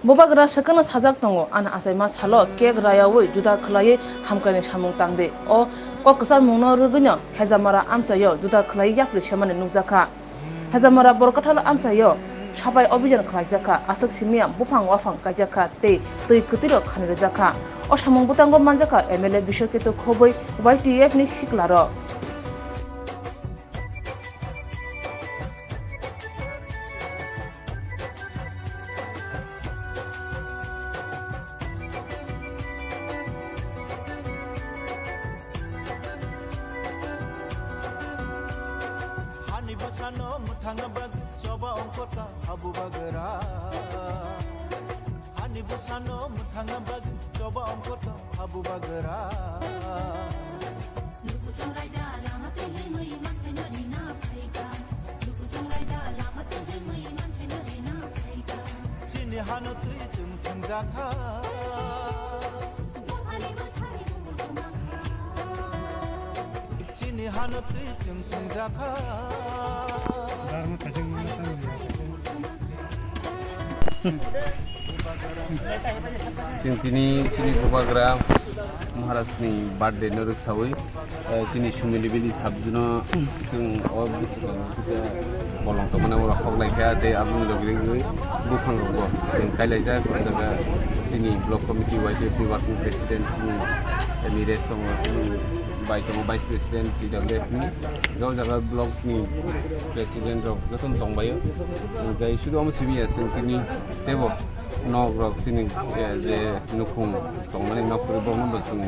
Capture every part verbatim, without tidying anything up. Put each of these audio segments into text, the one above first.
Bubagra swkangno sajak tongo, ani achaima salo cake rayaui juda khwlaiwi hamkraini samung tangdi. O kok kwcharmungno rwgwino Hejamara amchaio juda khwlaiwi yapri semani nukjakha. Hejamara Borkathal amchaio sapai obhijan khwlaijakha, aswk simiya buphang waphang kaijakha tei twi kwtwirok khani rwjakha. O samung bwtango manjakha M L A Biswaketu Khobwi, Y T F ni siklarok. Hani bwsano mwthangna bagwi choba ongkota habu bagra. Hani bwsano mwthangna bagwi choba ongkota habu bagra. Lukuchung raida lama twi himwi manthai no rina phaikha. Lukuchung raida lama twi himwi manthai no rina phaikha. Chini hano twi chwng thwngjakha. Buphani bwthai buphang tongmakha. Chini hano twi chwng thwngjakha. Chwng tini chini bubagra Maharaj ni birthday no rwksawi, eh, chini Sumili Valley sabjuno chwng o bwswk kisa bolong tongmani oro hok lai kha tei aboni logi logi buphang rok bo chwng kailaijak. O jaga chini block committee Y T F ni working president chini Niresh tongo, chini bai tongo vice president T W F ni, o jaga block ni president rok jotono tongbaio. Hwnkhe sudu omo simi ya chwng tini teibo nok rok chini, eh, je nukhung tongmani nok kwrwi borokno bo chwng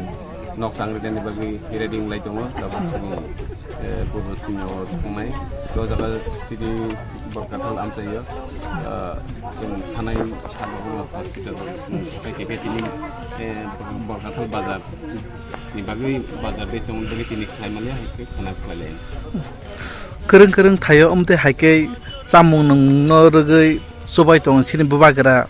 nok tang rwdi bagwi ready wng lai tongo. Tabuk chini, eh, purbo simi o tongnai. O jaga tini Borkathal amchaio, eh, chwng thanai salo hospital rok chwng sapai khe tini, eh, Borkathal bazar ni bagwi bazar de tong bagwi tini khlai mali hai khe khana khlai lai. Kwrwng kwrwng thaio, omo tei hai khe chamung nwng no rwgwi chubai tongo chini bubagra.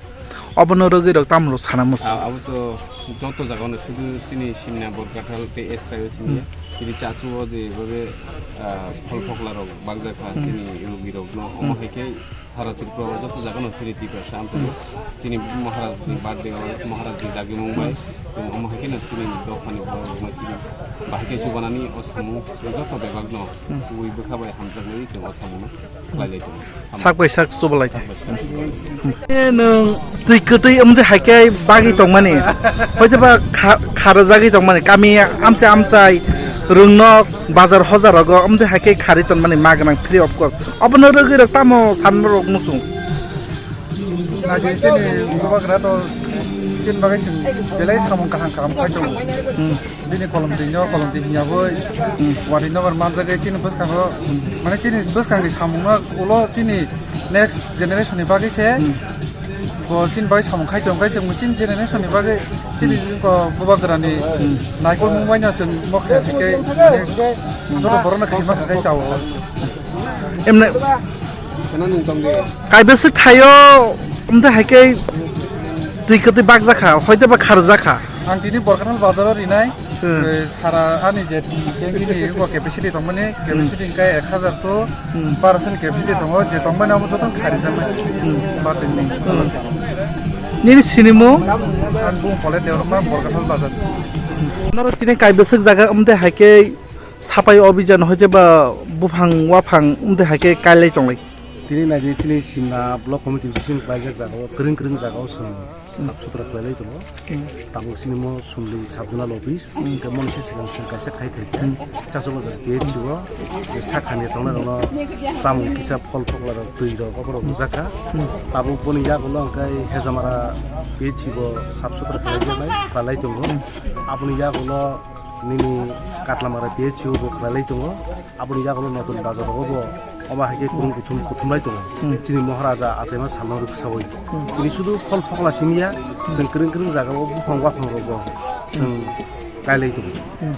Obono rwgwi rok tamo rok sana muchung. Ah, abo to joto jaga no sudu chini simna Borkathal tei Esraio sini. Hmm. Chini chachu o je babe, ah, phol phokla rok bakjak kha. Hmm. Chini rugi rok no omo Hmm. hai khe Sara Tripura o joto jaga no chini Tiprasa amchaio. Chini Maharaj ni birthday o Maharaj ni dagimung bai chwng omo hai kheno chini dophani borok no chini bahai khe chubanani o samung joto bebak no Hmm. kubui bwkha bai hamjaknai chwng o samung no khlai lai tongo. Sak bai sak chubalai. Sak bai sak chubalai. E nwng twi kwtwi wngde hai khe bagwi tongmani. Hoite ba kha-, kharajagwi tongmani. Kami amchai amchai rwngnok bazar hojar rogo wngde hai khe kharwi tongmani ma gwnang free of cost. Obono rwgwi rok tamo sanma rok muchung. Naidi chini bubagra to chini bagwi chwng belai samung kaham kaham khai tongo. Hmm. Bini kolom twi no kolom twi hinya boi. Hmm. Wari no bar manjak chini bwskango. Hmm. Mane chini bwskangni samung no ulo chini next generation ni bagwi se. Hmm. Bo chini bagwi samung khai tong khai chwng chini generation ni bagwi chini Hmm. ko bubagra ni Hmm. naikol mung bai no chwng mokhe khe joto borok no khima khai chao. Emne. Kaiba se thaio, wngte hai khe twi kwtwi bakjakha, hoite ba kharjakha. Ang tini Borkathal bazaro rinai, Hmm. eh, sara ani je bank ni bo capacity tongmani, Hmm. capacity hwnkhe ek hazar to Hmm. Barosoni capacity tongo, je tongmani amo joto kharijaknai. Hmm. Ba tini. Hmm. Nini sinimo? Ang bung Pole Debbarma Borkathal bazar. Noro tini kaiba swk jaga wngte hai khe Sapai obijan hoite ba buphang waphang wngte hai khe kailai tonglai. Tini naidi chini Simna block committee bising klaijak jagao kwrwng kwrwng jagao chwng Hmm. sap sutra khlailai tongo. Hmm. Tabuk chini mo Sumli sub zonal office, Hmm. hwnkhe moni se swkang swkang kaisa khai phai kha. Hmm. Chasu bazar P H C o, je sakhani tongnai rokno samung kisa phol phokla rok, twi rok, oborok Hmm. rijak kha. Hmm. Tabuk boni yagulo hwnkhe Hejamara P H C bo sap sutra khlaijaknai, khlailai tongo. Hmm. Aboni yagulo Nini Katlamara P H C o bo khlailai tongo. Aboni yagulo Notun Bazar rogo bo omo hai khe kuthum kuthum kuthumlai tongo. Hmm. Chini Moharaja achaima salno rwksaui. Hmm. Tini sudu phol phokla simiya, Hmm. chwng kwrwng kwrwng jagao buphang waphang rogo chwng kailai tongo. Hmm.